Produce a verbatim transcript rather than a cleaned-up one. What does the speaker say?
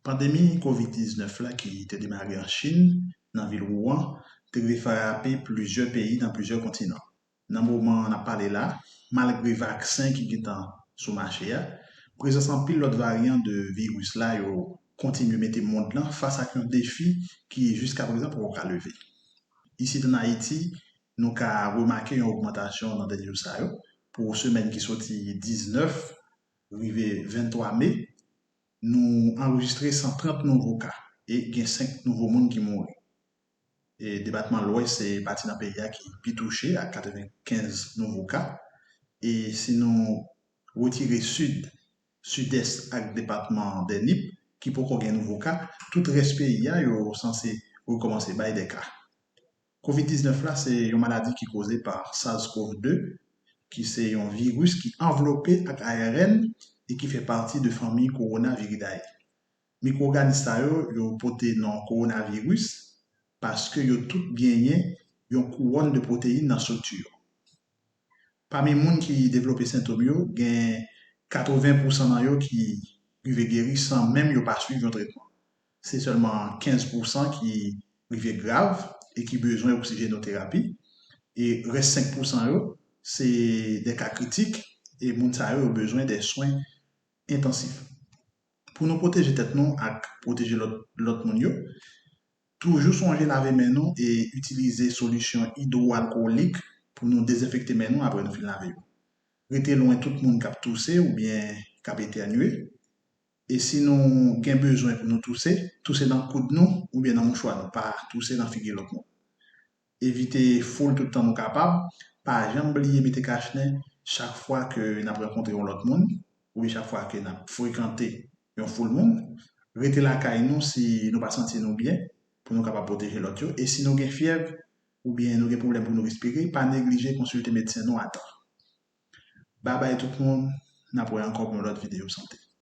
Pandemi kovid diznèf la ki te demare an Chin, nan vil Wuhan, te rive frape plizyè peyi nan plizyè kontinan. Nan moman n ap pale la, malgre vaksen ki gentan sou mache a, prezans anpil lòt varyan de viris la yo kontinye mete mond lan fas ak yon defi ki jiskaprezan poko ka leve. Isit an Ayiti, nou ka remake yon ogmantasyon nan dènye jou sa yo. Pou semèn ki soti diznèf rive venntwa me, nou anrejistre san trant nouvo ka e gen senk nouvo moun ki mouri. E depatman Lwès se pati nan peyi a ki pi touche ak katrevenkenz nouvo ka. E si nou retire Sid, Sidès ak depatman dè Nip ki poko gen nouvo ka, tout rès peyi a yo sanse rekòmanse bay de ka. Kovid diznèf la se yon maladi ki koze pa SARS-CoV de, ki se yon viris ki anvlope ak A R N e ki fè pati de fanmi Coronaviridae. Mikwo-òganis sa yo, yo pote non kowonaviris paske yo tout genyen yon kouwòn de pwoteyin nan estrikti yo. Pami moun ki devlope sentòm yo, gen katreven pousan nan yo ki rive geri san menm yo pa swiv yon tretman. Se sèlman kenz pousan ki rive grav e ki bezwen oksijenoterapi. E rès senk pousan yo, se de ka kritik e moun sa yo, yo bezwen de swen entansif. Pou nou pwoteje tèt nou ak pwoteje lòt, lòt moun yo, toujou sonje lave men nou e itilize solisyon idwoalkolik pou nou dezenfekte men nou apre nou fin lave yo. Rete lwen tout moun k ap touse oubyen k ap etènye. E si nou gen bezwen pou nou touse, touse nan koud nou oubyen nan mouchwa nou, pa touse nan figi lòt moun. Evite foul tout tan nou kapab. Pa janm bliye mete kachnen chak fwa ke n ap rankontre yon lòt moun, oubyen chak fwa ke n ap frekante yon foul moun. Rete lakay nou si nou pa santi nou byen, pou nou kapab pwoteje lòt yo. E si nou gen fyèv, oubyen nou gen pwoblèm pou nou respire, pa neglije konsilte medsen nou a tan. Babay tout moun, n ap wè ankò pou yon lòt videyo sante.